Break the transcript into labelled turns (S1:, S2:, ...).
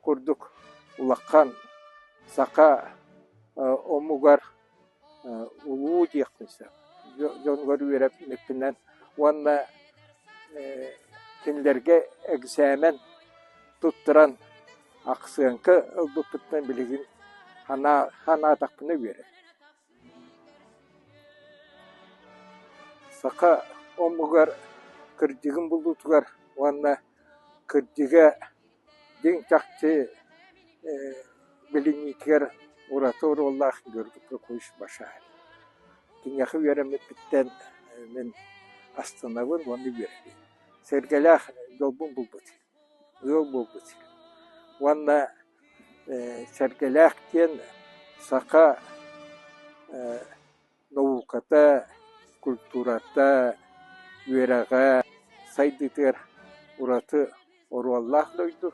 S1: курдук улахан саха омугар улуу диэхпин сөп. Дьонугар үөрэппиппинэн уонна кинилэргэ эксээмэн туттаран ахсыаҥка ылбыппыттан билигин санаатахпына үөрэбин. Саха омугар кырдьыгын булуутугар уонна кырдьыга дьиҥ чахчы билиниитигэр ураты оруоллаах Георгий Прокопьевич Башарин. Киниэхэ үөрэммиппиттэн мин астынабын уонна үөрэбин. Сэргэлээх дьолбун булбут, ыал буолбут уонна Сэргэлээх диэн саха науката, культурата, үөрэҕэ сайдыытыгар ураты оруоллаах дойду.